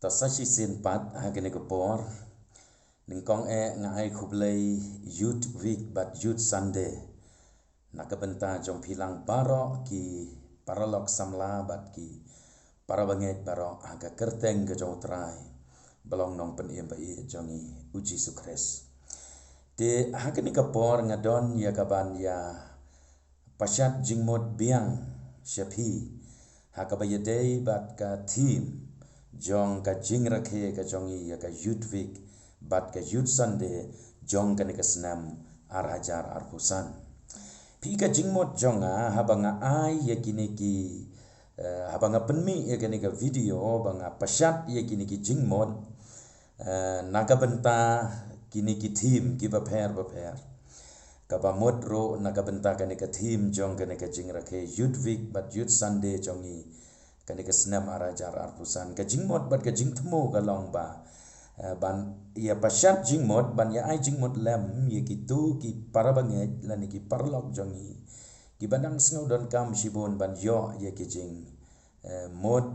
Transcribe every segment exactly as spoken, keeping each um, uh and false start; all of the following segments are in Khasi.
Ta sa shisien pat ha kane ka por, nyngkong eh nga ai khublei Youth Week bad Youth Sunday na ka bynta jong phi lang baroh ki paralok samla bad ki parabangeit baroh ha ka kyrteng ka jong U Trai ba long Nongpynim ba ïeit jong ngi U Jisu Khrist. Te ha kane ka por nga don ïa ka ban ïa pashat jingmut biang sha phi ha kaba ïadei bad ka theme jong ka jingrakhe ka jong ngi ïa ka Youth Week bad ka Youth Sunday jong kane ka snem ar hajar arphew san. Phi, ka jingmut jong nga haba nga ai ïa kine ki, eh, haba nga pynmih ïa kane ka video ba nga pashat ïa kine ki jingmut, eh, na ka bynta kine ki theme kiba pher ba pher. Kaba mut ruh na ka bynta kane ka theme jong kane ka jingrakhe Youth Week bad Youth Sunday jong ngi kane ka snem ar hajar arphew san. Ka jingmut bad ka jingthmu ka long ba, eh, ban ïa pashat jingmut, ban ïa ai jingmut lem ïa kito ki parabangeit lane ki paralok jong ngi kiba dang sngewdonkam shibun ban ïoh ïa ki jing, eh, mut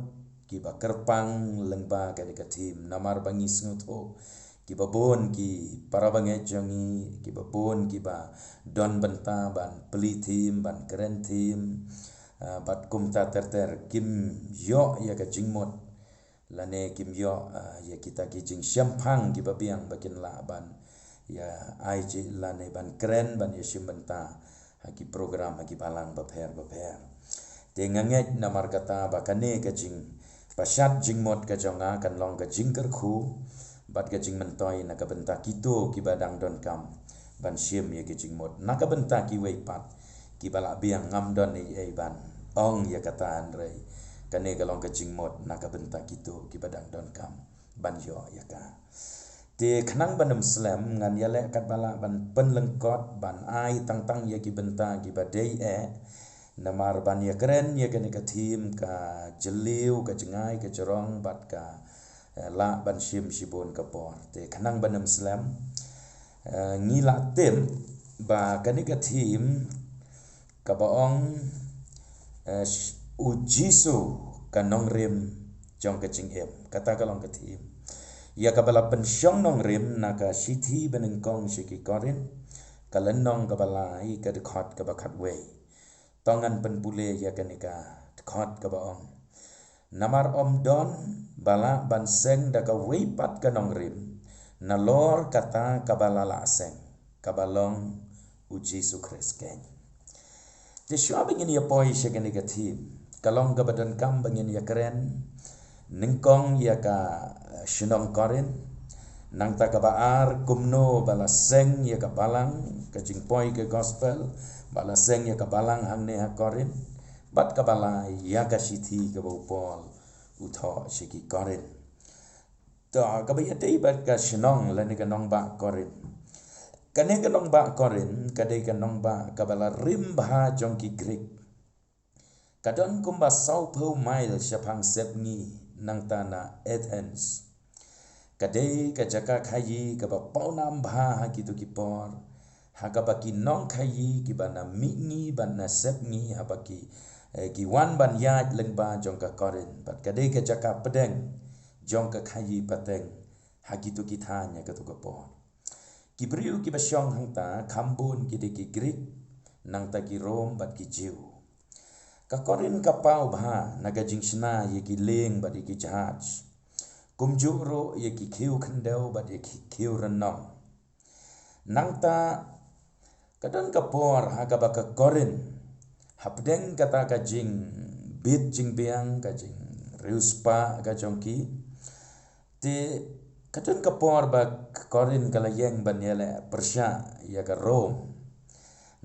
kiba kyrpang lyngba kane ka theme. Namar ba ngi sngewthuh kiba bun ki parabangeit jong ngi, kiba bun kiba don bynta ban plie theme, ban kren theme, eh, bad kumta ter ter, kim ïoh ïa ka jingmut lane kim ïoh, eh, ïa kita ki jingshemphang kiba biang ba kin lah ban ïa ai jingmut lane ban kren, ban ïa shim bynta ha ki program, ha ki balang bapher bapher. Te nga ngeit namar kata ba kane ka jingpashat jingmut ka jong nga kan long ka jingkyrkhu bad ka jingmyntoi na ka bynta kito kiba dang donkam ban shim ïa ki jingmut. Na ka bynta kiwei pat kiba lah biang, ngam don ei ei ban ong ïa kata, hynrei kane ka long ka jingmut na ka bynta kito kiba dang donkam ban ïoh ïa ka. Te khnang ban ym slem, ngan ïaleh katba lah ban pynlyngkot, ban ai tang tang ïa ki bynta kiba dei eh. Namar ban ïa kren ïa kane ka theme ka jylliew, ka jngai, ka jrong bad ka, eh, lah ban shim shibun ka por. Te khnang ban ym slem, eh, ngi lah tip ba kane ka theme kaba ong, eh, sh-, U Jisu ka nongrim jong ka jingim. Kata ka long ka theme ïa kaba la pynshong nongrim na ka shithi banyngkong sha ki Korinth, ka lynnong kaba lai, ka dkhot kaba khatwei. To ngan pynpule ïa kane ka dkhot kaba ong: Namar ym don ba lah ban seng da kawei pat ka nongrim, nalor kata kaba la lah seng, kaba long U Jisu Khrist keiñ. Te shuwa ba ngin ïa poi sha kane ka theme, ka long kaba donkam ba ngin ïa kren nyngkong ïa ka, eh, shnong Korinth, nangta kaba ar, kumno ba la seng ïa ka balang, ka jingpoi ka gospel, ba la seng ïa ka balang hangne ha Korinth, bad kaba lai, ïa ka shithi kaba u Paul u thoh sha ki Korinth. To, kaba ïadei bad ka shnong lane ka nongbah Korinth. Kane ka nongbah Korinth ka dei ka nongbah kaba la rim bha jong ki Greek. Ka don kumba sawphew mail shaphang sepngi nangta na Athens. Ka dei ka jaka khaïi kaba pawnam bha ha kito ki por, ha kaba ki nongkhaïi kiba na mihngi bad na sepngi, haba ki, eh, ki wan ban ïaid lyngba jong ka Korinth. Bad ka dei ka jaka pdeng jong ka khaïi pateng ha kito ki thaiñ ha kato ka por. Ki briew kiba shong hangta kham bun ki dei ki Greek, nangta ki Rom bad ki Jiw. Ka Korinth ka paw bha na ka jingshna ïa ki lieng bad ïa ki jahaj, kumjuh ruh ïa ki khiew khyndew bad ïa ki khiew rynnom. Nangta ka don ka por ha kaba ka Korinth, hapdeng kata ka jingbit jingbiang, ka jingriewspah ka jong ki, te ka don ka por ba ka Korinth ka la ïeng ban ïaleh pyrshah ïa ka Rom.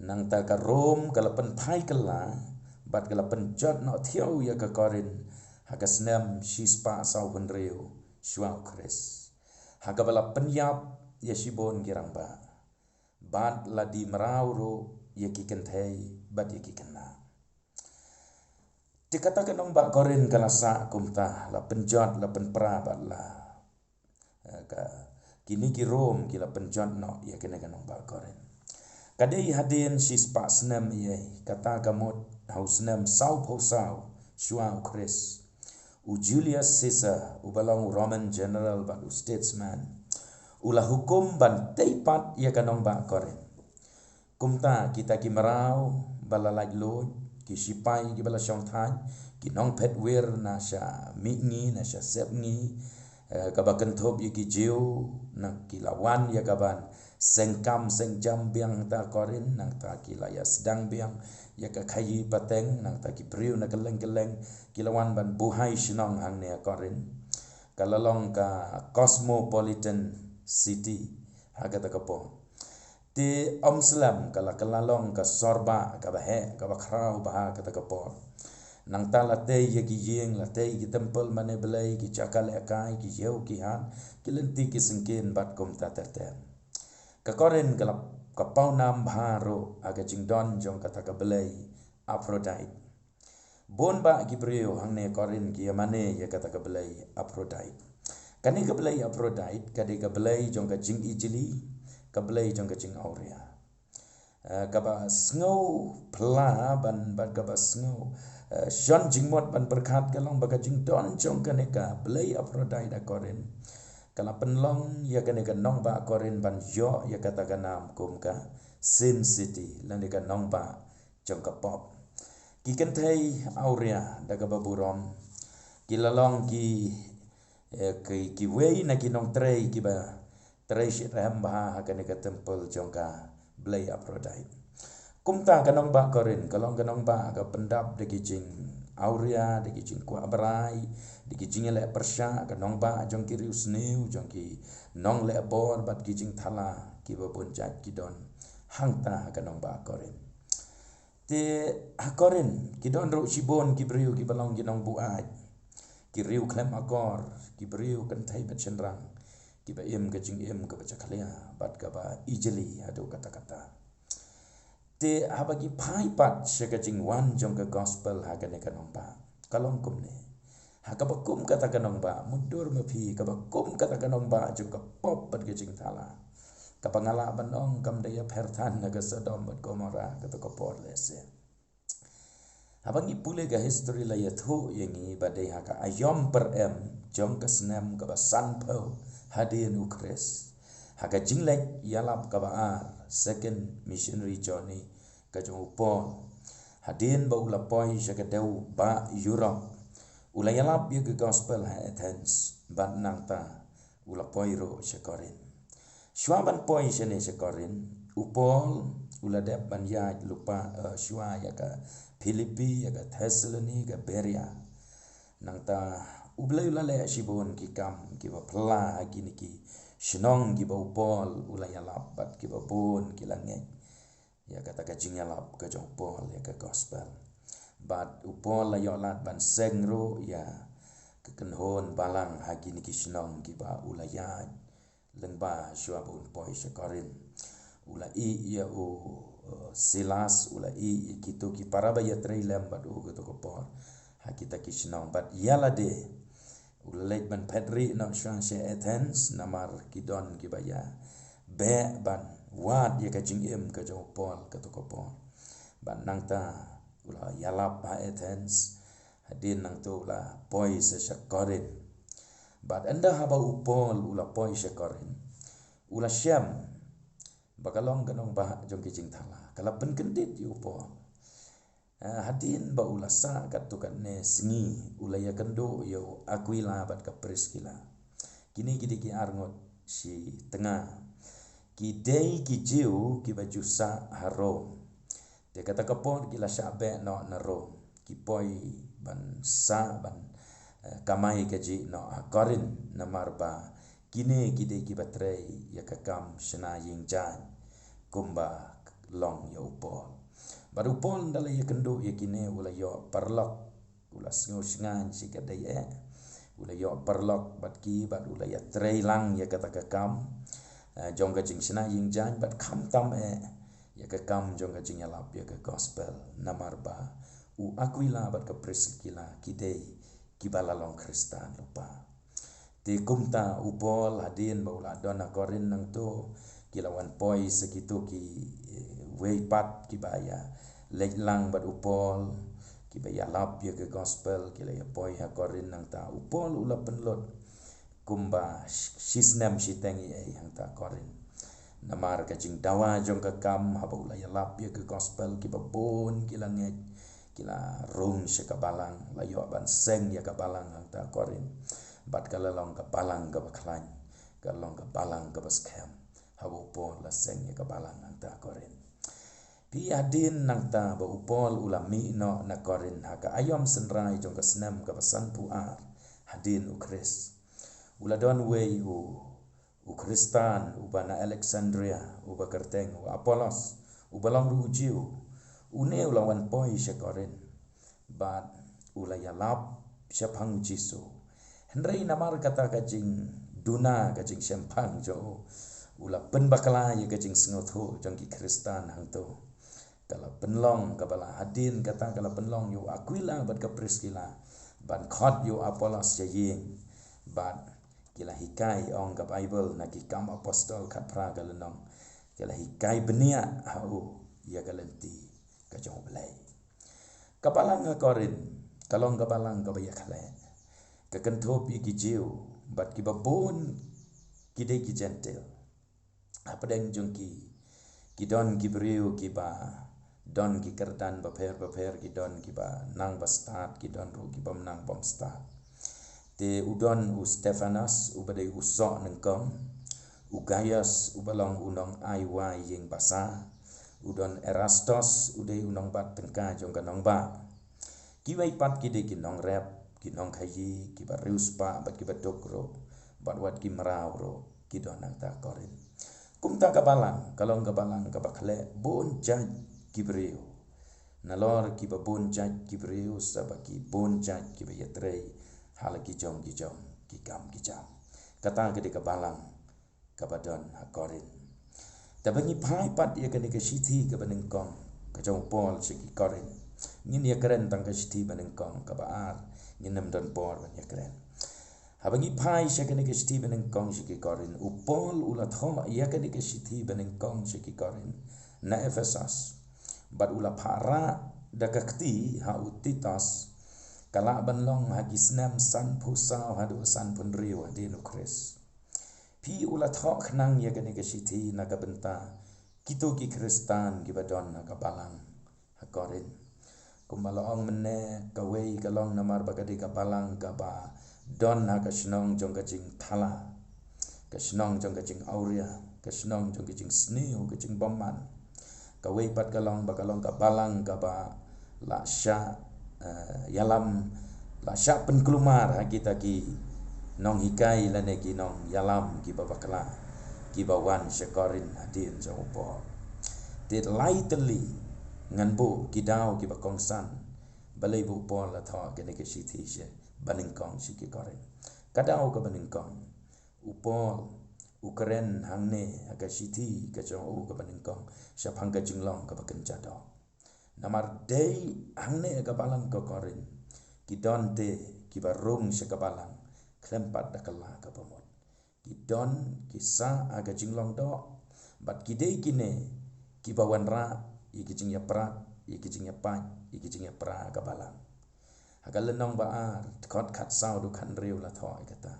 Nangta ka Rom ka la pynphai kylla bad ka la pynjot noh thiaw ïa ka Korinth ha ka snem shispah sawphew shuwa U Khrist, ha kaba la pynïap ïa shibun ki rangbah, bad la die mraw ruh ïa ki kynthei bad ïa ki khynnah. Te kata ka nongbah Korinth ka la sah kumta, la pynjot, la pynpra bad la, eh, ka, kine ki Rom ki la pynjot noh ïa kane ka nongbah Korinth. Ka dei hadien shispah snem ïa, kata ka mut ha u snem sawphew saw shuwa U Khrist, U Julius Caesar, uba long u Roman general bad u statesman, u la hukum ban tei pat ïa ka nongbah Korinth. Kumta kita ki mraw ba la laitluid, ki shipai kiba la shongthait, ki nongphet wir na sha mihngi, na sha sepngi, eh, kaba kynthup ïa ki Jiw, na ki la wan ïa kaban seng kam seng jam biang ha Korinth, nangta ki la ïa sdang biang ïa ka khaïi pateng, nangta ki briew na kylleng kylleng ki la wan ban buhai shnong hangne ha Korinth. Ka la long ka cosmopolitan city ha kata ka por. Te ym slem, ka la kylla long ka sor bah kaba heh, kaba khraw bha ha kata ka por. Nangta la tei ïa ki ïing, la tei ki temple mane blei, ki jaka lehkai, ki ïew ki hat, ki lynti ki syngkien bad kumta ter ter. Ka Korinth ka la, ka pawnam bha ruh ha ka jingdon jong kata ka blei Aphrodite. Bun bah ki briew hangne Korinth ki ïa mane ïa kata ka blei Aphrodite. Kane ka blei Aphrodite ka dei ka blei jong ka jingijli, ka blei jong ka jingawria. Eh, kaba sngew pla ban, ban kaba sngew, eh, shon jingmut ban pyrkhat ka long ba ka jingdon jong kane ka blei Aphrodite ha Korinth ka la pynlong ïa kane ka nongbah Korinth ban ïoh ïa kata ka nam kum ka Sin City, lane ka nongbah jong ka pop. Ki kynthei awria da kaba burom ki la long ki, eh, ki, kiwei na ki nongtrei kiba trei shitrhem bha ha kane ka temple jong ka blei Aphrodite. Kumta ka nongbah Korinth ka long ka nongbah ka pyndap da ki jingawria, da ki jingkwah brai, da ki jingïaleh pyrshah, ka nongbah jong ki riewsniew, jong ki nongleh bor bad ki jingthala kiba bun jait ki don hangta ha ka nongbah Korinth. Te ha Korinth ki don ruh shibun ki briew kiba long ki nongbuaid, ki riew khlem akor, ki briew kynthei bad shynrang, kiba im ka jingim kaba jakhlia bad kaba ijli haduh katta katta. Te haba ki phai pat sha ka jingwan jong ka gospel ha kane ka nongbah, ka long kumne. Ha kaba kum kata ka nongbah, mutdur ma phi, kaba kum kata ka nongbah jong ka pop bad ka jingthala, kaba nga lah ban ong kam da ïapher than na ka Sodom bad Gomorrah kata ka por lehse. Haba ngi pule ka history la ïathuh ïa ngi ba dei ha ka aïom pyrem jong ka snem kaba sanphew hadien u Khrist, ha ka jingleit ïalap kaba ar, second missionary journey ka jong u Paul, hadien ba u la poi sha ka dewbah Europe, u la ïalap ïa ka gospel ha Athens bad nangta u la poi ruh sha Korinth. Shuwa ban poi shane sha Korinth, u Paul u la dep ban ïaid lypa, eh, shuwa ïa ka Philippi, ïa ka Thessaloni, ka Beria. Nangta U Blei u la leh shibun ki kam kiba phylla ha kine ki shnong kiba u Paul u la ïalap bad kiba bun ki la ngeit ïa kata ka jingïalap ka jong u Paul ïa ka gospel. Bad u Paul la ïoh lad ban seng ruh ïa ka kynhun balang ha kine ki shnong kiba u la ïaid lyngba shuwa ba un poi sha Korinth. U la ïeh ïa u, uh, Silas, u la ïeh ïa kito ki para ba ïatrei lem bad u kato ka por ha kita ki shnong. Bad ïa lade u la leit ban phet rieh noh shuwa sha Athens, namar ki don kiba ïa beh ban wad ïa ka jingim ka jong u Paul kato ka por. Bad nangta u la ïalap ha Athens, hadien nangta u la poi sa sha Korinth. Bad ynda haba u Paul u la poi sha Korinth, u la shem ba ka long ka nongbah jong ki jingthala, ka la pynkyndit ïa u Paul. Ah, hadien ba u la sah katto katne sngi, u la ïakynduh ïa u Aquila bad ka Priskila. Kine ki dei ki arngut shi tnga. Ki dei ki Jiw kiba ju sah ha Rom. Te kata ka por ki la shah beh noh na Rom. Ki poi ban sah ban, eh, kamai kajih noh ha Korinth, namar ba kine ki dei kiba trei ïa ka kam shna ïing jaiñ kumba long ïa u Paul. Bad u Paul ynda la ïakynduh ïa kine u la ïoh paralok, u la sngew shngaiñ shi ka dei eh. U la ïoh paralok bad ki bad u la ïatrei lang ïa kata ka kam, eh, jong ka jingshna ïing jaiñ bad khamtam eh ïa ka kam jong ka jingïalap ïa ka gospel, namar ba u Aquila bad ka Priskila ki dei kiba la long Khristan lypa. Te kumta u Paul hadien ba u la don ha Korinth nangto, ki la wan poi sa kito ki, eh, wei pat kiba ïa leit lang bad u Paul, kiba ïalap ïa ka gospel ki la ïa poi ha Korinth. Nangta u Paul u la pynlut kumba shi snem shiteng ïa ei hangta Korinth. Namar ka jingdawa jong ka kam, haba u la ïalap ïa ka gospel, kiba bun ki la ngeit, ki la rung sha ka balang, la ïoh ban seng ïa ka balang hangta Korinth. Bad ka la long ka balang kaba khlaiñ, ka long ka balang kaba skhem, haba u Paul la seng ïa ka balang hangta Korinth. Phi, hadien nangta ba u Paul u la mih noh na Korinth ha ka aïom synrai jong ka snem kaba sanphew ar hadien u Khrist, u la don uwei u, u Khristan uba na Alexandria, uba kyrteng u Apollos, uba long ruh u Jiw. Une u la wan poi sha Korinth bad u la ïalap shaphang u Jisu. Hynrei namar kata ka jingduna, ka jingshemphang jong u, u la pynbakla ïa ka jingsngewthuh jong ki Khristan hangto. Ka la pynlong, kaba la hadien kata ka la pynlong ïa u Aquila bad ka Priskila ban khot ïa u Apollos sha ïing. Bad ki la hikai, ong ka Baibl na Ki Kam Apostol khatphra ka lynnong, ki la hikai bniah ha u ïa ka lynti ka jong U Blei. Ka balang ha Korinth ka long ka balang kaba ïakhleh, ka kynthup ïa ki Jiw bad kiba bun ki dei ki Jentil. Hapdeng jong ki, ki don ki briew kiba don ki kyrdan bapher bapher, ki don kiba nang ba stad, ki don ruh kiba nang bym stad. Te u don u Stefanas uba dei u soh nyngkong, u Gaius uba long u nong ai wai ïing basa, u don Erastos u dei u nongbat tyngka jong ka nongbah. Kiwei pat ki dei ki nongrep, ki nongkhaïi, kiba riewspah bad kiba duk ruh, bad wat ki mraw ruh ki don hangta Korinth. Kumta ka balang ka long ka balang kaba khleh bun jait ki briew. Nalor kiba bun jait ki briew, sa ba ki bun jait kiba ïatrei ha la ki jong ki jong ki kam ki jam. Kata ka dei ka balang kaba don ha Korinth. Te ba ngi phai pat ïa kane ka shithi kaba nyngkong ka jong u Paul sha ki Korinth. Ngin ïakren tang ka shithi ba nyngkong, kaba ar ngin ym don por ban ïakren. Haba ngi phai sha kane ka shithi ba nyngkong sha ki Korinth, u Paul u la thoh ïa kane ka shithi ba nyngkong sha ki Korinth na Ephesos. Bad u la phah rah da ka kti ha u Titus, ka lah ban long ha ki snem sanphew saw haduh sanphew hynriew hadien u Khrist. Phi, u la thoh khnang ïa kane ka shithi na ka bynta kito ki Khristan kiba don ha ka balang ha Korinth. Kumba la ong mynne, kawei ka long namar ba ka dei ka balang kaba don ha ka shnong jong ka jingthala, ka shnong jong ka jingawria, ka shnong jong ka jingsniew, ka jingbymman. Kawei pat ka long ba ka long ka balang kaba la shah, eh, ïalam, la shah pynkulmar ha kita ki nonghikai lane ki nongïalam kiba bakla, kiba wan sha Korinth hadien jong u Paul. Te lai tylli ngan buh ki daw kiba kongsan balei ba u Paul la thoh kane ka shithi sha, ba nyngkong sha ki Korinth. Ka daw kaba nyngkong, u Paul u kren hangne ha ka shithi ka jong u kaba nyngkong shaphang ka jinglong kaba kynja doh. Namar dei hangne ha ka balang ka Korinth ki don te kiba rung sha ka balang khlem pat da ka la kaba mut. Ki don ki sah ha ka jinglong doh, bad ki dei kine kiba wanrah ïa ki jingïaprat, ïa ki jingïapait, ïa ki jingïapra ha ka balang. Ha ka lynnong ba ar, dkhot khatsaw haduh khathynriew la thoh ïa kata.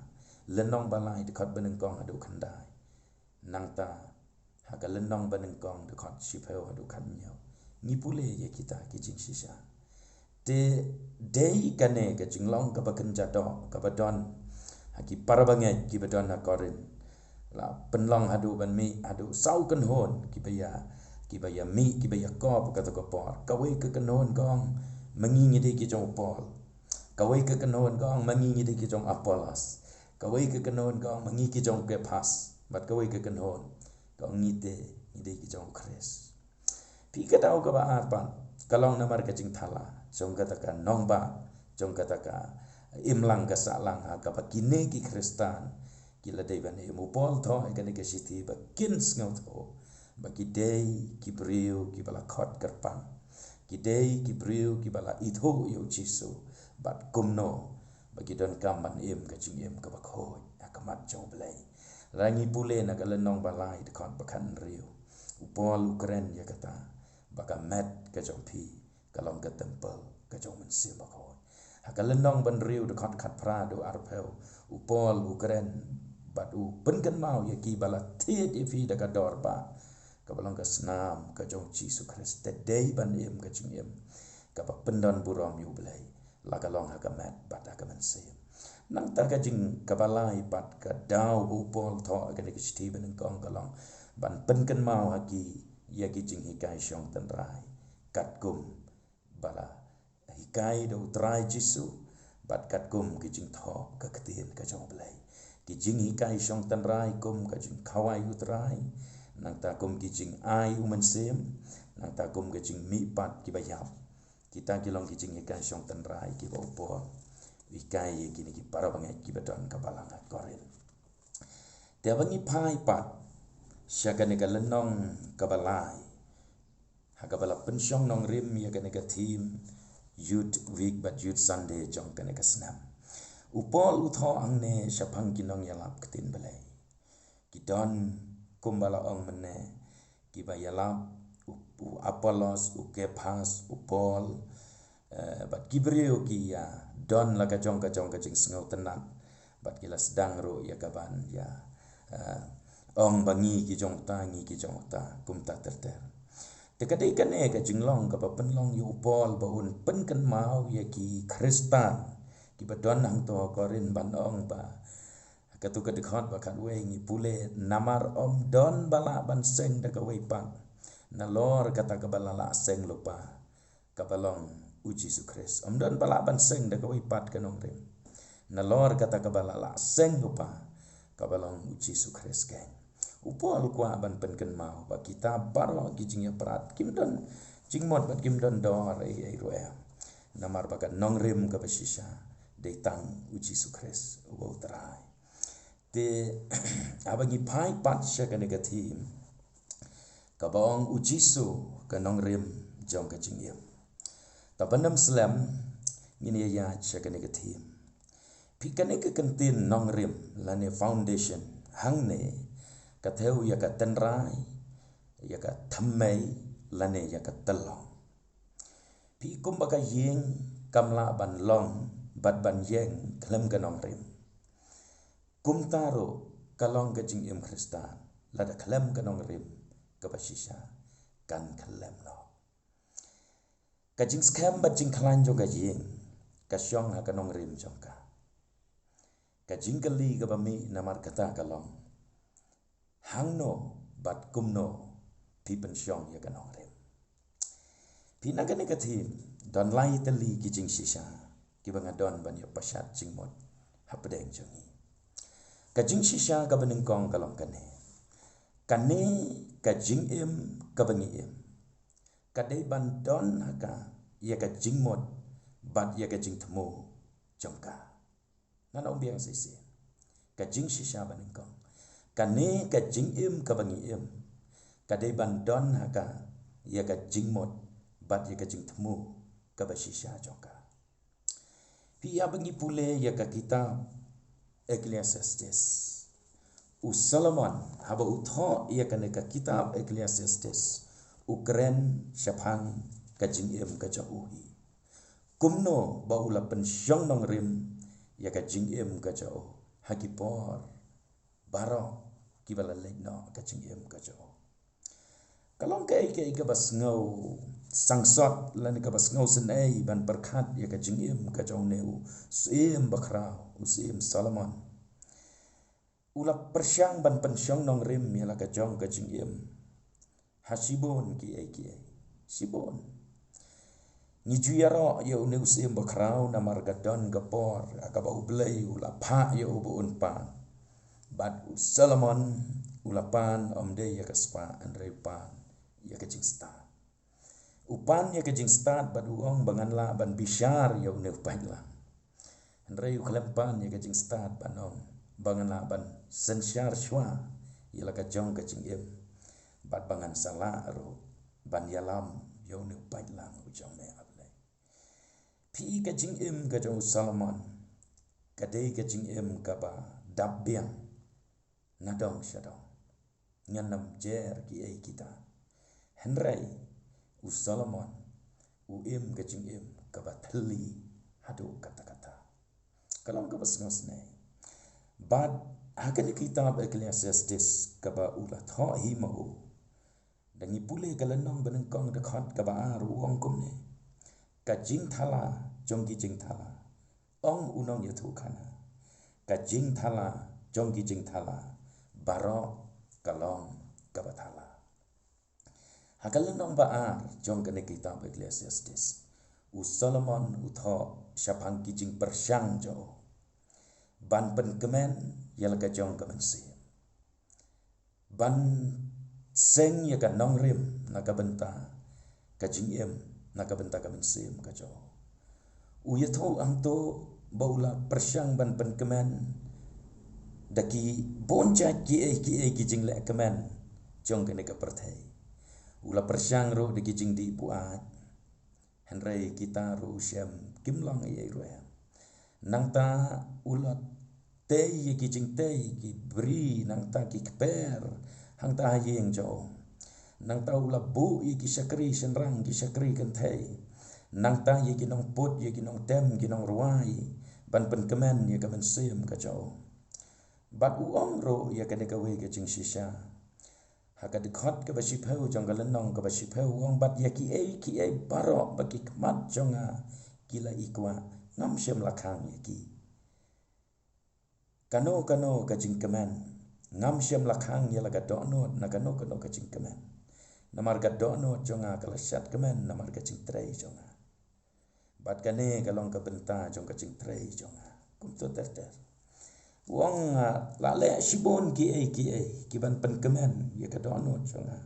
Lynnong ba lai, dkhot ba nyngkong haduh khyndai. Nangta ha ka lynnong ba nyngkong, dkhot shiphew haduh khathynñiew, ngi pule ïa kita ki jingshisha. Te dei kane ka jinglong kaba kynja doh kaba don ha ki para bangeit kiba don ha Korinth, la pynlong haduh ban mih haduh saw kynhun kiba ïa, kiba ïa mih, kiba ïa kop ha kato ka por. Kawei ka kynhun ka ong, ma ngi ngi dei ki jong u Paul. Kawei ka kynhun ka ong, ma ngi ngi dei ki jong u Apollos. Kawei ka kynhun ka ong, ma ngi ki jong u Kephas. Bad kawei ka kynhun ka ong, ngi te ngi dei ki jong u Khrist. Phi, ka daw kaba ar pat ka long namar ka jingthala jong kata ka nongbah, jong kata ka imlang ka sahlang ha kaba kine ki Khristan ki la dei ban im. U Paul thoh ïa kane ka shithi ba kin sngewthuh ba ki dei ki briew kiba la khot kyrpang, ki dei ki briew kiba la ithuh ïa u Jisu, bad kumno ba ki donkam ban im ka jingim kaba khuid ha khmat jong u Blei. Lada ngi pule na ka lynnong ba lai, dkhot ba khathynriew, u Paul u kren ïa kata ba ka met ka jong phi ka long ka templ ka jong u Mynsiem Bakhuid. Ha ka lynnong ba hynriew, dkhot khatphra haduh arphew, u Paul u kren bad u pynkynmaw ïa ki ba la thied ïa phi da ka dor ba, kaba long ka snam ka jong u Jisu Khrist, te dei ban im ka jingim kaba pyndon burom ïa U Blei, la ka long ha ka met bad ha ka mynsiem. Nangta ka jing, kaba lai pat ka daw ba u Paul thoh ha kane ka shithi ba nyngkong ka long ban pynkynmaw ha ki ïa ki jinghikai shong tynrai, katkum ba la hikai da U Trai Jisu, bad katkum ki jingthoh ka ktien ka jong U Blei. Ki jinghikai shong tynrai kum ka jingkhawai U Trai, nangta kum ki jingai u Mynsiem, nangta kum ka jingmihpat kiba ïap. Kita ki long ki jinghikai shong tynrai kiba u Paul u hikai ïa kine ki para bangeit kiba don ha ka balang ha Korinth. Te haba ngi phai pat sha kane ka lynnong kaba lai, ha kaba la pynshong nongrim ïa kane ka theme Youth Week bad Youth Sunday jong kane ka snem, u Paul u thoh hangne shaphang ki nongïalap ktien Blei. Ki don, kumba la ong mynne, kiba ïalap, u, u Apollos, u Kephas, u Paul, eh, bad ki briew ki ïa don la ka jong ka jong ka jingsngewtynnat, bad ki la sdang ruh ïa kaban ïa, eh, ong ba ngi ki jong uta, ngi ki jong uta, kumta ter ter. Te ka dei kane ka jinglong kaba pynlong ïa u Paul ba un pynkynmaw ïa ki Khristan kiba don hangto ha Korinth ban ong ba, kato ka dkhot ba khatwei ngi pule, namar ym don ba lah ban seng da kawei pat, nalor kata kaba la lah seng lypa, kaba long u Jisu Khrist. Ym don ba lah ban seng da kawei pat ka nongrim, nalor kata kaba la lah seng lypa, kaba long u Jisu Khrist keiñ. U Paul u kwah ban pynkynmaw ba kita baroh ki jingïaprat kim don jingmut bad kim don dor ei ei ruh em, namar ba ka nongrim kaba shisha dei tang u Jisu Khrist uba u Trai. Te haba ngi phai pat sha kane ka theme kaba ong u Jisu ka nongrim jong ka jingim, te ban ym slem ngin ïa ïaid sha kane ka theme. Phi, kane ka kyntien nongrim lane foundation hangne ka thew ïa ka tynrai, ïa ka thymmei lane ïa ka tyllong. Phi, kumba ka ïing kam lah ban long bad ban ïeng khlem ka nongrim, kumta ruh ka long ka jingim Khristan, lada khlem ka nongrim kaba shisha kan khlem noh. Ka jingskhem bad jingkhlaiñ jong ka ïing ka shong ha ka nongrim jong ka. Ka jingkylli kaba mih namar kata ka long, hangno bad kumno phi pynshong ïa ka nongrim? Phi, na kane ka theme don lai tylli ki jingshisha kiba nga don ban ïa pashat jingmut hapdeng jong ngi. Ka jingshisha kaba nyngkong ka long kane: kane ka jingim kaba ngi im ka dei ban don ha ka ïa ka jingmut bad ïa ka jingthmu jong ka. Ngan ong biang shisha. Ka jingshisha ba nyngkong, kane ka jingim kaba ngi im ka dei ban don ha ka ïa ka jingmut bad ïa ka jingthmu kaba shisha jong ka. Phi, haba ngi pule ïa ka kitab Ecclesiastes, u Solomon haba u thoh ïa kane ka kitab Ecclesiastes, u kren shaphang ka jingim ka jong u hi, kumno ba u la pynshong nongrim ïa ka jingim ka jong u ha ki por baroh kiba la leit noh ka jingim ka jong u. Ka long kaei kaei kaba sngew sangsot lane kaba sngew synei ban pyrkhat ïa ka jingim ka jong une u syiem bakhraw, u syiem Solomon. U la pyrshang ban pynshong nongrim ïa la ka jong ka jingim ha shibun kiei kiei, shibun. Ngi ju ïaroh ïa une u syiem bakhraw namar ka don ka por ha kaba U Blei u la phah ïa u ba un pan. Bad u Solomon u la pan ym dei ïa ka spah, hynrei u pan ïa ka jingstad. U pan ïa ka jingstad bad u ong ba ngan lah ban bishar ïa une u paidlang. Hynrei u khlem pan ïa ka jingstad ban ong ba ngan lah ban synshar shuwa ïa la ka jong ka jingim, bad ba ngan sa lah ruh ban ïalam ïa une u paidlang u jong me, A Blei. Phi, ka jingim ka jong u Solomon ka dei ka jingim kaba dap biang na dong sha dong. Ngan ym jer kiei kita. Hynrei u Solomon u im ka jingim kaba thylli haduh katta katta. Ka long kaba sngewsynei. Bad ha kane ka kitab Ecclesiastes kaba u la thoh hi ma u, da ngi pule ka lynnong banyngkong dkhot kaba ar, u ong kumne: Ka jingthala jong ki jingthala, ong u nongïathuhkhana, ka jingthala jong ki jingthala baroh ka long kaba thala. Ha ka lynnong ba ar jong kane ka kitab Ecclesiastes, u Solomon u thoh shaphang ki jingpyrshang jong u ban pynkmen ïa la ka jong ka mynsiem, ban seng ïa ka nongrim na ka bynta ka jingim, na ka bynta ka mynsiem ka jong u. U ïathuh hangto ba u la pyrshang ban pynkmen da ki bun jait kiei kiei ki jingleh kmen jong kane ka pyrthei. U la pyrshang ruh da ki jingdih buaid. Hynrei kita ruh u shem kim long ei ei ruh em. Nangta u la tei ïa ki jingtei ki bri, nangta ki kper hangta ha ïing jong u. Nangta u la buh ïa ki shakri shynrang, ki shakri kynthei, nangta ïa ki nongput, ïa ki nongtem, ki nongrwai, ban pynkmen ïa ka mynsiem ka jong u. Bad u ong ruh ïa kane kawei ka jingshisha ha ka dkhot kaba shiphew jong ka lynnong kaba shiphew, u ong: Bad ïa kiei kiei baroh ba ki khmat jong nga ki la ikwah, ngam shym la khang ïa ki. Kano kano ka jingkmen, ngam shym la khang ïa la ka dohnud na kano kano ka jingkmen. Namar ka dohnud jong nga ka la shad kmen namar ka jingtrei jong nga. Bad kane ka long ka bynta jong ka jingtrei jong nga. Kumto ter ter. U ong, ah, la leh shibun kiei kiei ki ban pynkmen ïa ka dohnud jong nga,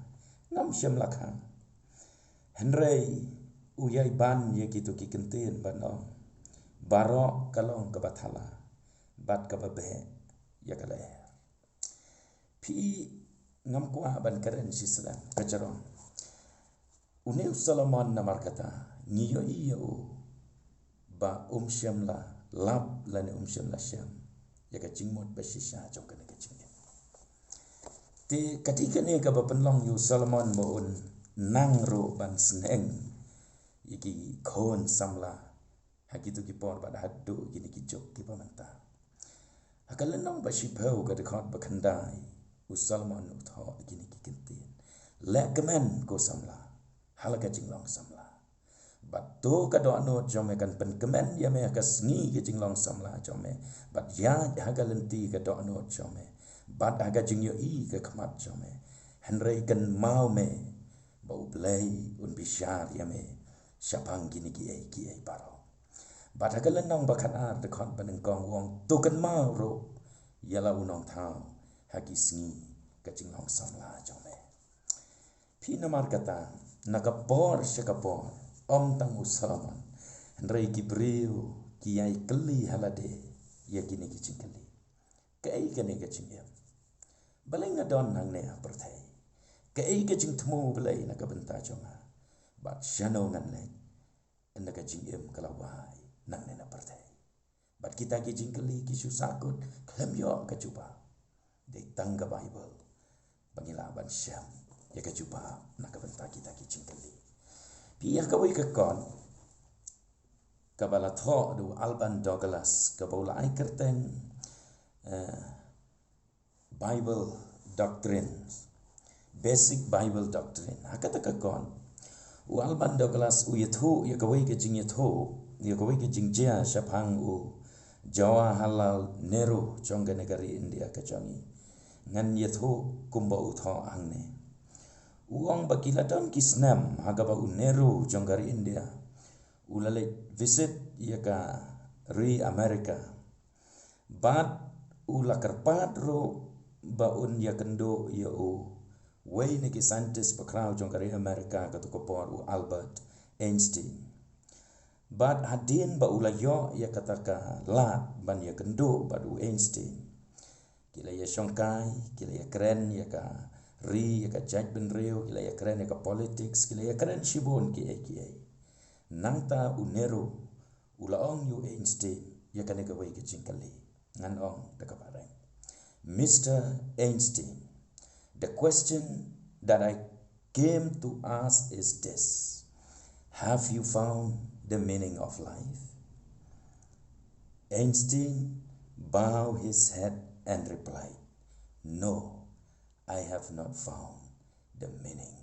ngam shym la khang. Hynrei u ïai ban ïa kito ki kyntien ban ong: Baroh ka long kaba thala bad kaba beh ïa ka lyer. Phi, ngam kwah ban kren shi slem, ka jrong. Une u Solomon namar kata ngi ïohi ïa u ba um shym la lap lane um shym la shem ïa ka jingmut ba shisha jong kane ka jingim. Te ka dei kane kaba pynlong ïa u Solomon ba un nang ruh ban sneng ïa ki khun samla ha kito ki por bad haduh kine ki juk kiba mynta. Ha ka lynnong ba shiphew ka dkhot ba khyndai, u Solomon u thoh kine ki kyntien: Leh kmen ko samla ha la ka jinglong samla, bad to ka dohnud jong me kan pynkmen ïa me ha ka sngi ka jinglong samla jong me, bad ïaid ha ka lynti ka dohnud jong me, bad ha ka jingïohi ka khmat jong me. Hynrei kynmaw me ba U Blei un bishar ïa me shaphang kine kiei kiei baroh. Bad ha ka lynnong ba khatar dkhot ba nyngkong u ong: To kynmaw ruh ïa la u nongthaw ha ki sngi ka jinglong samla jong me. Phi, namar kata na ka por sha ka por, ym tang u Solomon hynrei ki briew ki ïai kylli ha lade ïa kine ki jingkylli: Kaei kane ka jingim? Balei nga don hangne ha pyrthei? Kaei ka jingthmu, Blei, na ka bynta jong nga? Bad shano ngan leit na ka jingim ka la wai nangne na pyrthei? Bad kita ki jingkylli ki shu sahkut, khlem ïoh ka jubab. Dei tang ka Baibl ba ngi lah ban shem ïa ka jubab na ka bynta kita ki jingkylli. Phi, ha kawei ka kot kaba la thoh da u Alban Douglas kaba u la ai kyrteng, eh, Bible Doctrine, Basic Bible Doctrine. Ha kata ka kot u Alban Douglas u ïathuh ïa kawei ka jingïathuh, ïa kawei ka jingjia shaphang u Jawaharlal Nehru jong kane ka ri India ka jong ngi. Ngan ïathuh kumba u thoh hangne. U ong ba ki la don ki snem ha kaba u Nehru jong ka ri India u la leit visit ïa ka ri America. Bad u la kyrpad ruh ba un ïakynduh ïa u wei na ki scientist bakhraw jong ka ri America kato ka por, u Albert Einstein. Bad hadien ba u la ïoh ïa kata ka lad ban ïakynduh bad u Einstein, ki la ïashongkai, ki la ïakren ïa ka ri, ïa ka jaitbynriew, ki la ïakren ïa ka politics, ki la ïakren shibun kiei kiei. Nangta u Nehru u la ong ïa u Einstein ïa kane kawei ka jingkylli. Ngan ong da kaba reng: Mister Einstein, the question that I came to ask is this: Have you found the meaning of life? Einstein bowed his head and replied, "No, I have not found the meaning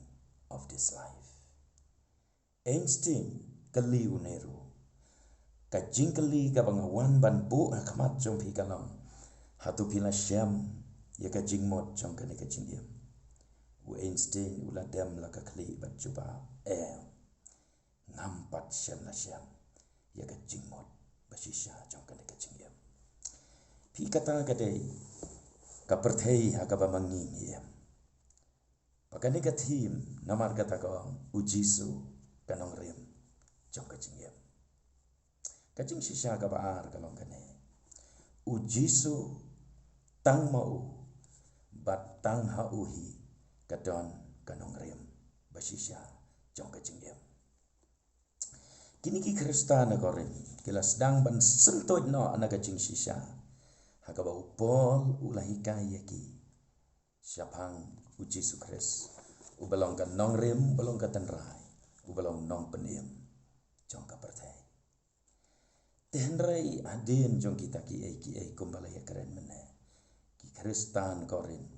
of this life." Einstein kylli u Nehru, ka jingkylli kaba nga wan ban buh ha khmat jong phi ka long, hato phi la shem ïa ka jingmut jong kane ka jingim? U Einstein u la dem la ka khlieh bad jubab, em, ngam pat shem la shem ïa ka jingmut ba shisha jong kane ka jingim. Phi, kata ka dei ka pyrthei ha kaba ma ngi ngi im. Ba kane ka theme, namar kata ka ong, U Jisu, ka nongrim jong ka jingim. Ka jingshisha kaba ar ka long kane: U Jisu, tang ma u, bad tang ha u hi ka don ka nongrim ba shisha jong ka jingim. Kine ki Khristan na Korinth ki la sdang ban syntuid noh na ka jingshisha ha kaba u Paul u la hikai ïa ki shaphang U Jisu Khrist, uba long ka nongrim, uba long ka tynrai, uba long nongpynim jong ka pyrthei. Te hynrei hadien jong kita kiei kiei, kumba la ïakren mynne, ki Khristan Korinth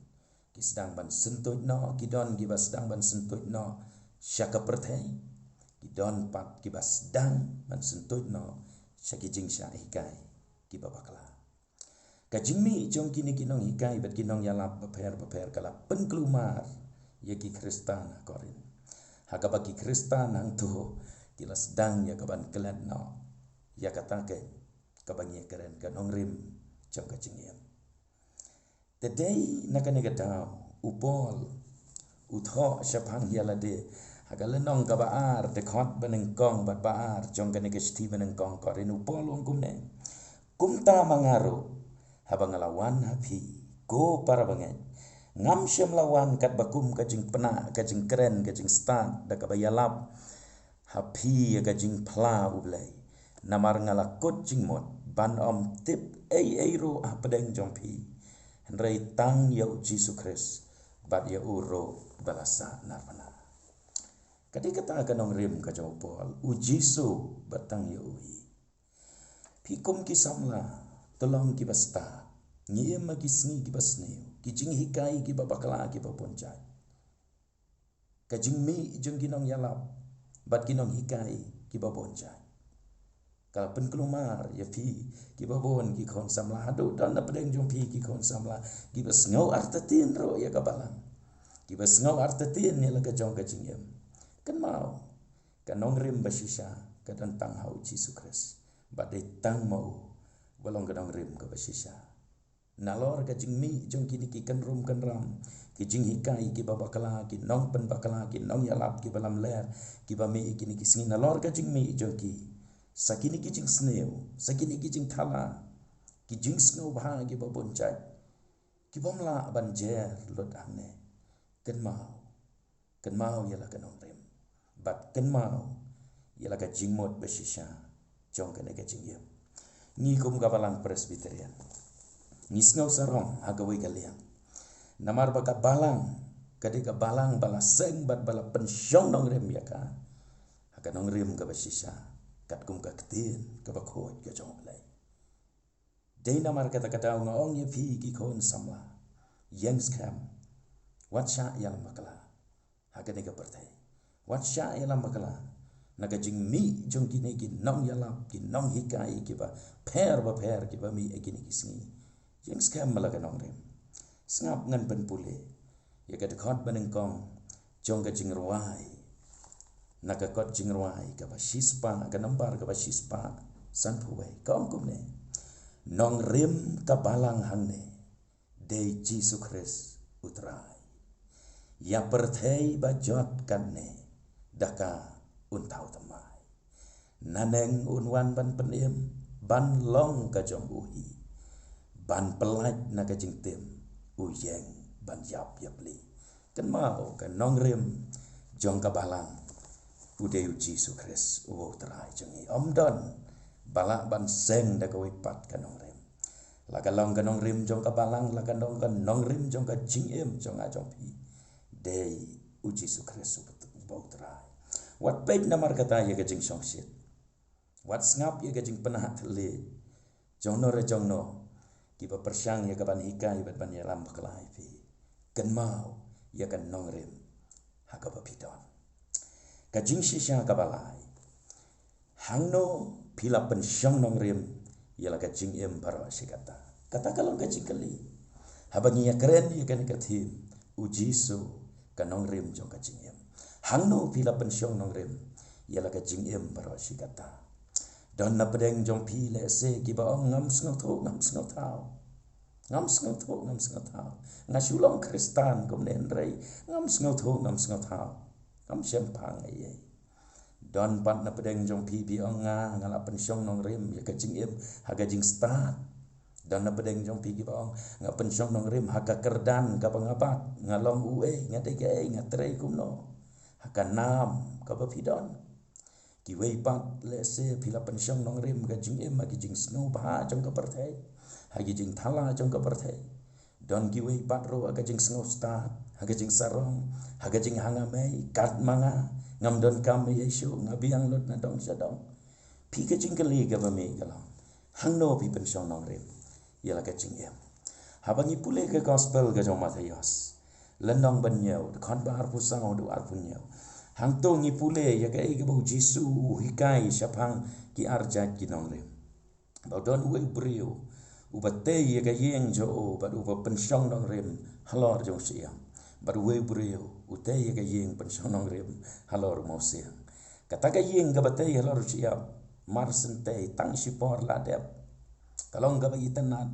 ki sdang ban syntuid noh, ki don kiba sdang ban syntuid noh sha ka pyrthei, ki don pat kiba sdang ban syntuid noh sha ki jingshah hikai kiba bakla. Ka jingmih jong kine ki nonghikai bad ki nongïalap bapher bapher ka la pynkulmar ïa ki Khristan ha Korinth, ha kaba ki Khristan hangto ki la sdang ïa ka ban klet noh ïa kata ka, kaba ngi ïakren, ka nongrim jong ka jingim. Te dei na kane ka daw u Paul u thoh shaphang ïa lade ha ka lynnong kaba ar, dkhot ba nyngkong bad ba ar jong kane ka shithi ba nyngkong Korinth. U Paul u ong kumne: Kumta ma nga ruh, haba nga la wan ha phi, ko para bangeit, ngam shym la wan katba kum ka jingpynah, ka jingkren, ka jingstad da kaba ïalap ha phi ïa ka jingphla U Blei. Namar nga la kut jingmut ban ym tip ei ei ruh hapdeng jong phi, hynrei tang ïa U Jisu Khrist bad ïa u ruh ba la sah narphna. Ka dei kata ka nongrim ka jong u Paul, U Jisu bad tang ïa u hi. Phi, kum ki samla, to long kiba stad. Ngi im ha ki sngi kiba sniew, ki jinghikai kiba bakla kiba bun jait. Ka jingmih jong ki nongïalap bad ki nonghikai kiba bun jait ka la pynkulmar ïa phi, kiba bun ki khun samla, haduh don na pdeng jong phi ki khun samla kiba sngew artatien ruh ïa ka balang, kiba sngew artatien ïa la ka jong ka jingim. Kynmaw, ka nongrim ba shisha ka don tang ha U Jisu Khrist, bad dei tang ma u ba long ka nongrim kaba shisha. Nalor ka jingmih jong kine ki kynrum kynram, ki jinghikai kiba bakla, ki nongpynbakla, ki nongïalap kiba lamler kiba mih ïa kine ki sngi, nalor ka jingmih jong ki, sa kine ki jingsniew, sa kine ki jingthala, ki jingsngewbha kiba bun jait, ki bym lah ban jer lut hangne. Kynmaw, kynmaw ïa la ka nongrim, bad kynmaw ïa la ka jingmut ba shisha jong kane ka jingim. Ngi kum ka balang Presbyterian, ngi sngew sarong ha kawei ka liang, namar ba ka balang ka dei ka balang ba la seng bad ba la pynshong nongrim ïa ka ha ka nongrim kaba shisha, katkum ka ktien kaba khuid ka jong U Blei. Dei namar kata ka daw nga ong ïa phi ki khun samla, ïeng skhem, wat shah ïalam bakla ha kane ka pyrthei. Wat shah ïalam bakla na ka jingmih jong kine ki nongïalap, ki nonghikai kiba pher bapher kiba mih ha kine ki sngi. Ïeng skhem ïa la ka nongrim. Sngap, ngan pynpule ïa ka dkhot ba nyngkong jong ka Jingrwai, na ka kot Jingrwai kaba shispah, ka nambar kaba shispah sanphew wei, ka ong kumne: Nongrim ka balang hangne dei Jisu Khrist U Trai. Ïa pyrthei ba jot katne da ka un thaw thymmai. Naneng un wan ban pynim, ban long ka jong u hi, ban pyllait na ka jingtim, u ïeng ban ïap ïapli. Kynmaw, ka nongrim jong ka balang u dei U Jisu Khrist, uba U Trai jong ngi. Ym don ba lah ban seng da kawei pat ka nongrim. La ka long ka nongrim jong ka balang, la ka long ka nongrim jong ka jingim jong nga jong phi, dei U Jisu Khrist uba, uba U Trai. Wat peit namar kata ïa ka jingshongshit. Wat sngap ïa ka jingpynhap thylliej jong no re jong no kiba pyrshang ïa ka ban hikai bad ban ïalam bakla ïa phi. Kynmaw ïa ka nongrim ha kaba phi don. Ka jingshisha kaba lai. Hangno phi la pynshong nongrim ïa la ka jingim baroh shi katta? Kata ka long ka jingkylli. Haba ngi ïakren ïa kane ka theme, U Jisu, ka nongrim jong ka jingim. Hangno phi la pynshong nongrim ïa la ka jingim baroh shi katta? Don na pdeng jong phi lehse kiba ong, ngam sngewthuh, ngam sngewthaw. Ngam sngewthuh, ngam sngewthaw. Nga shu long Khristan kumne hynrei ngam sngewthuh, ngam sngewthaw. Ngam shemphang ei ei. Don pat na pdeng jong phi ba ong, nga, nga la pynshong nongrim ïa ka jingim ha ka jingstad. Don na pdeng jong phi kiba ong, nga pynshong nongrim ha ka kyrdan kaba nga bat, nga long uei, nga dei kaei, nga trei kumno. Ha ka nam kaba phi don. Kiwei pat lehse phi la pynshong nongrim ka jingim ha ki jingsngewbha jong ka pyrthei, ha ki jingthala jong ka pyrthei. Don kiwei pat ruh ha ka jingsngewstad, ha ka jingsarong, ha ka jinghanga mei, kat ma nga, ngam don kam ei ei shuh, nga biang lut na dong sha dong. Phi, ka jingkylli kaba mih ka long, hangno phi pynshong nongrim ïa la ka jingim? Haba ngi pule ka gospel ka jong Mathaios, lynnong ba hynñiew, dkhot ba arphew saw haduh arphew hynñiew. Hangto ngi pule ïa kaei kaba U Jisu u hikai shaphang ki arjait ki nongrim. Ba don uwei u briew uba tei ïa ka ïing jong u bad uba pynshong nongrim halor jong u shyiap. Bad uwei u briew u tei ïa ka ïing pynshong nongrim halor u mawsiang. Kata ka ïing kaba tei halor u shyiap, mar shen tei tang shipor la dep. Ka long kaba itynnad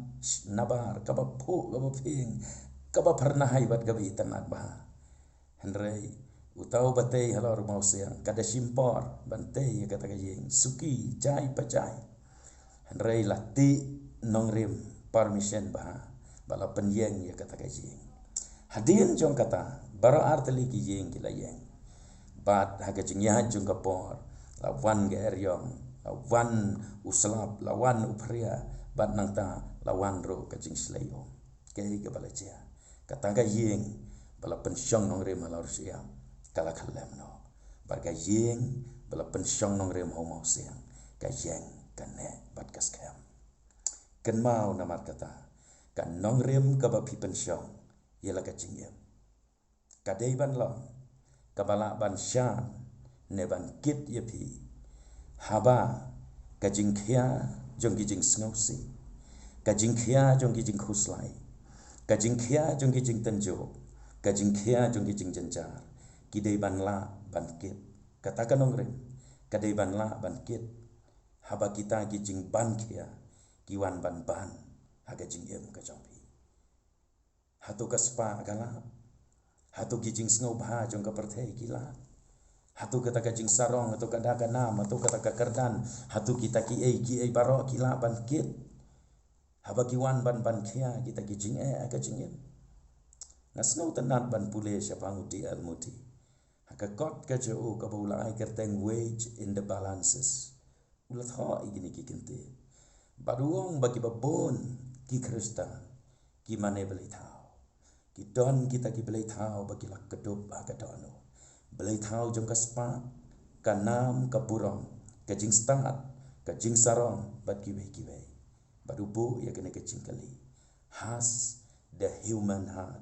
nabar, kaba phuh, kaba phieng, kaba phyrnai bad kaba itynnad bha. Hynrei uta uba tei halor u mawsiang, ka da shim por ban tei ïa kata ka ïing, suki jai pa jai. Hynrei la tih nongrim permission bha ba la pynïeng ïa kata ka ïing. Hadien jong kata, baroh artylli ki ïing ki la ïeng. Bad ha ka jingïaid jong ka por, la wan ka eriong, la wan u slap, la wan u phria, bad nangta la wan ruh ka jingshlei um. Kaei kaba la jia? Kata ka ïing ba la pynshong nongrim halor u shyiap, ka la khyllem noh. Bad ka ïing ba la pynshong nongrim ha u mawsiang, ka ïeng, ka neh bad ka skhem. Kynmaw namar kata, ka nongrim kaba phi pynshong ïa la ka jingim, ka dei ban long kaba lah ban shan ne ban kit ïa phi haba ka jingkhia jong ki jingsngewsih, ka jingkhia jong ki jingkhuslai, ka jingkhia jong ki jingtynjuh, ka jingkhia jong ki jingjynjar, ki dei ban lah ban kit. Kata ka nongrim ka dei ban lah ban kit haba kita ki jingbankhia ki wan ban ban ha ka jingim ka jong phi. Hato ka spah ka lah? Hato ki jingsngewbha jong ka pyrthei ki lah? Hato kata ka jingsarong, hato ka da ka nam, hato kata ka kyrdan, hato kita kiei kiei baroh ki lah ban kit haba ki wan ban bankhia kita ki jingeh ha ka jingim? Nga sngewtynnat ban pule shaphang u D L Moody ha ka kot ka jong u kaba u la ai kyrteng Weights in the Balances. U la thoh ïa kine ki kyntien bad u ong ba kiba bun ki Khristan ki mane blei thaw. Ki don kita ki blei thaw ba ki la kdup ha ka dohnud. Blei thaw jong ka spah, ka nam, ka burom, ka jingstad, ka jingsarong bad kiwei kiwei. Bad u buh ïa kane ka jingkylli: Has the human heart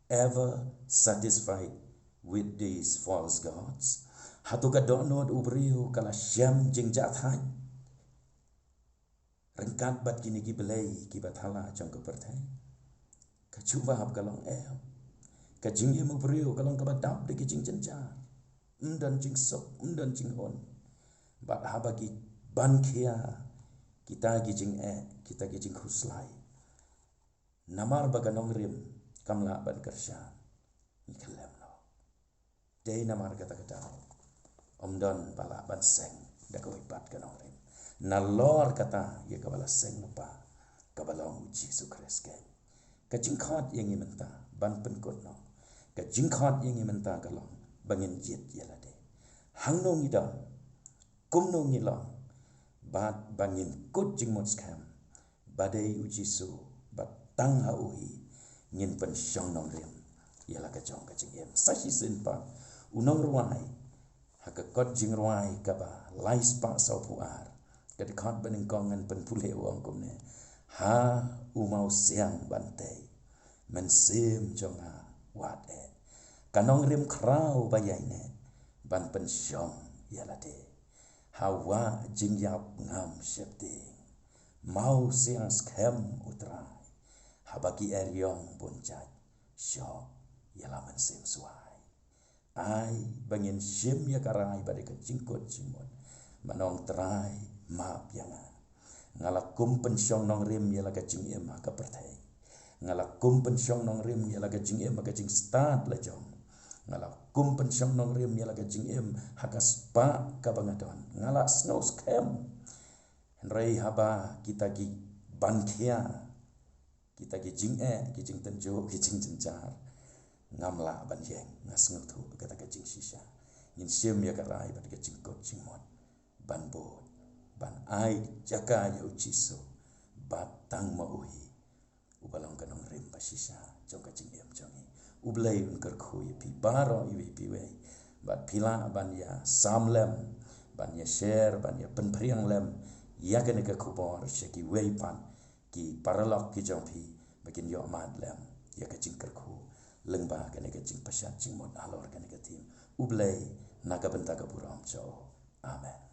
ever satisfied with these false gods? Hato ka dohnud u briew ka la shem jingjahthait ryngkat bad kine ki blei kiba thala jong ka pyrthei? Ka jubab ka long em. Ka jingim u briew ka long kaba dap da ki jingjynjar. Ym don jingsuk, ym don jinghun. Bad haba ki bankhia kita ki jingeh, kita ki jingkhuslai, namar ba ka nongrim kam lah ban kyrshan, ngi khlem noh. Dei namar kata ka daw ym don ba lah ban seng da kawei pat ka nongrim. Nalor kata ïa kaba la seng lypa, kaba long U Jisu Khrist keiñ. Ka jingkhot ïa ngi mynta ban pynkut noh, ka jingkhot ïa ngi mynta ka long ba ngin jied ïa lade. Hangno ngi don, kumno ngi long, bad ba ngin kut jingmut skhem ba dei U Jisu, bad tang ha u hi ngin pynshong nongrim ïa la ka jong ka jingim. Sa shisien pat u nongrwai ha ka kot jingrwai kaba lai spah sawphew ar Ka dkhot ba nyngkong ngan pynpule u ong kumne. Ha u mawsiang ban tei, mynsiem jong nga wad eh. Ka nongrim khraw ba ïaineh ban pynshong ïa lade. Ha wah jingïap ngam sheptieng, mawsiang skhem u Trai. Haba ki eriong bun jait shoh ïa la mynsiem swai. Ai ba ngin shim ïa ka rai bad ïa ka jingkut jingmut. Ban ong Trai, map ïa nga. Nga la kum pynshong nongrim ïa la ka jingim ha ka pyrthei. Nga la kum pynshong nongrim ïa la ka jingim ha ka jingstad la jong. Nga la kum pynshong nongrim ïa la ka jingim ha ka spah kaba nga don. Nga la sngew skhem. Hynrei haba kita ki ban khia, kita ki jingeh, ki jingtynjuh, ki jingjynjar, ngam lah ban ïeng. Nga sngewthuh kata ka jingshisha. Ngin shim ïa ka rai bad ka jingkut jingmut ban bud, ban ai jaka ïa u Jisu bad tang ma u hi uba long ka nongrim ba shisha jong ka jingim jong ngi. U Blei un kyrkhu ïa phi baroh iwei pa iwei. Bad phi lah ban ïa sam lem, ban ïa share, ban ïa pynphriang lem ïa kane ka khubor sha kiwei pat ki paralok ki jong phi ba kin ïoh mad lem ïa ka jingkyrkhu lyngba kane ka jingpynshitom jingmut halor kane ka theme. U Blei na ka bynta ka burom jong u. Amen.